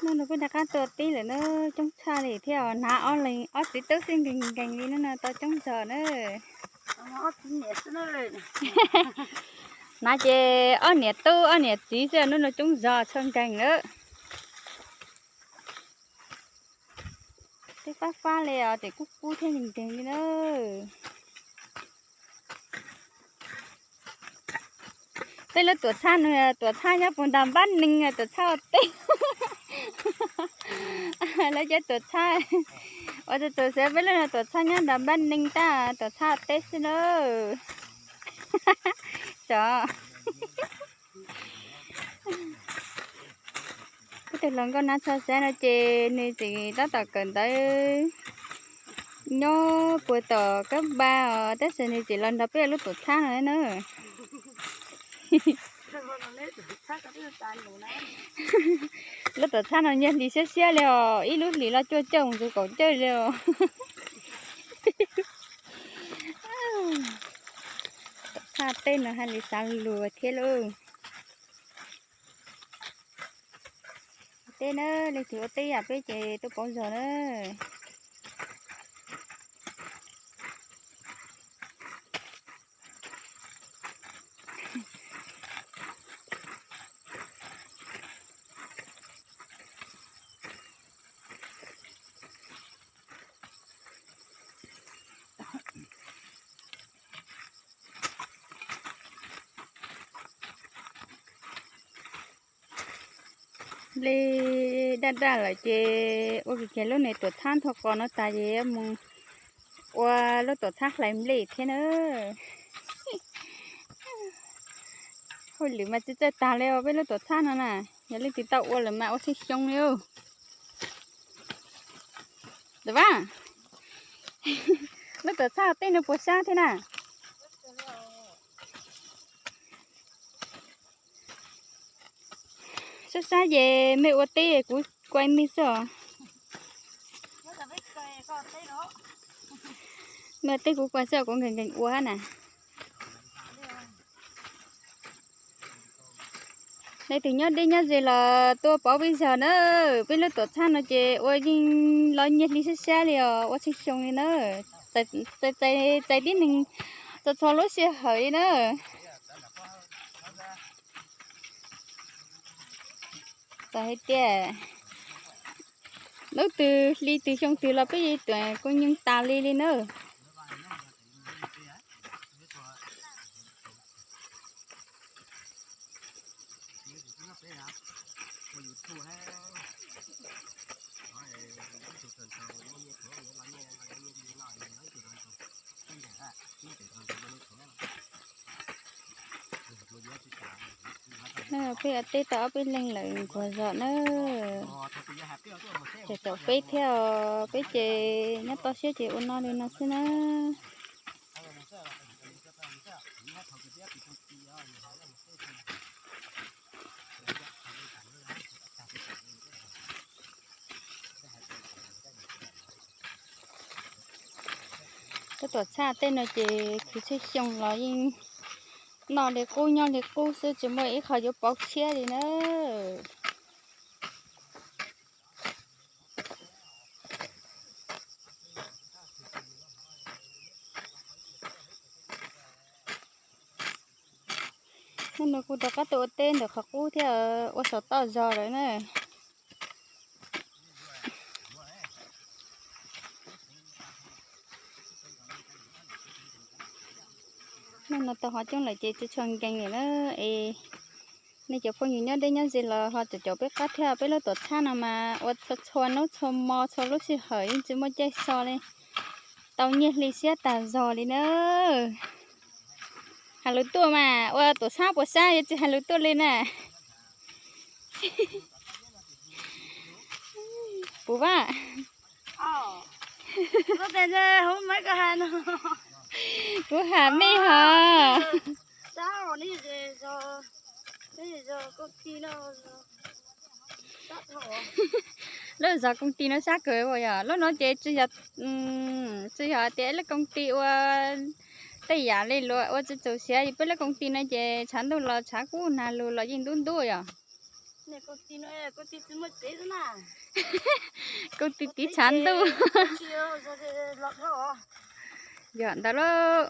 Hnub no kuj rov qab tuaj teb lawm na, coob tshaj li thiab os, hnav ob leeg ob txiv tub xwb nkees nkees li no no tau coob zog na. Hnav ces ob niam tub ob niam txiv xwb, hnub no coob zog tshaj nkees lawm. Teb fab fab li os, ces kub kub thiab nkees nkees li na. Peb lub tuam txhab no, tuam txhab nyob puag nram npab neeg, tuam txhab ua teb. Lawv cov tuam txhab, ua txaus xav peb lub no tuam txhab nyob nram npab neeg tab tuam txhab ua teb xwb na. Cov, ib tug hluas nkauj hnav tsho xav no ces nws tseem tab tom kawm ntawv nyob puag tom kab npa os, tab sis nws tseem los nrog peb lub tuam txhab no na. Lub tuam txhab no nyiaj hli siab siab li os, ib lub hlis los cuaj caug mus txog kaum caug li os. Tuam txhab teb no hais li xav lus thiab lauj. Teb na, leej twg ua teb yam peb ces tuaj pauv zog na. Nplej daj daj lawm ces ua kiag lub niag tuam txhab nthua qos no tas ces yuav mus ua lub tuam txhab hlais nplej thiab na. Hauj lwm mas tsis txawj tag li os peb lub tuam txhab no na. Yog leej twg tau ua lawm mas ua txhiaj xyoo li. Lawm, lub tuam txhab tej no puas sab thiab na? Sab sab ces mej ua teb kuv kuaj mej xwb os. Mej ua teb kuv kuaj xwb, kuv nkees nkees ua hab na. Leej twg nyob deb nyob ze los tuaj pauv peb zog na. Peb lub tuam txhab no ces ua yeej los nyiaj hli sab sab li os, ua txhiaj xyoo li na. Txais tib neeg txhua txhua lub sij hawm li na. Txawm hais tias hnub twg hli twg xyoo twg los peb yeej tuam kuj nyoog tas li li na. Peb ua teb tau ob peb leeg lawm nquag zog na. Ces caum peb thiab os, peb ces nyob toj siab ces ua no li no xwb na. Lub tuam txhab tej no ces khwv txhiaj xyoo los yeej noj li qub nyob li qub xwb, tsis muaj ib qho yuav pauv tshiab li na. Hnub no kuj rov qab tuaj ua teb ntawm qhov qub thiab, ua saum toj zog lawm na. Hnub no tau hov coob lawm ces tsis tshua nkees lawm na. Es nej cov phooj ywg nyob deb nyob ze los ho caum caum peb qab thiab, peb lub tuam txhab no mas ua txhua txhua hnub txhua hmo txhua lub sij hawm yeej tsis muaj caij so li. Tau nyiaj hli siab tag zog li na. Hais lus tuaj mas ua tuam txhab puas sab yuav tsis hais lus tuaj li na. Puas Vaj? Kuv has mej hos. Lub zos Koom Tis no sab kawg, yog lub no ces tsis yog tias lub Koom Tis ua tej yam li luag ua tsis txaus siav, yog peb lub Koom Tis no ces tshav ntuj los tshav kub nag lug los yeej ntub ntub yog. Koj tij tiv tshav ntuj. Yog ntawd lauj.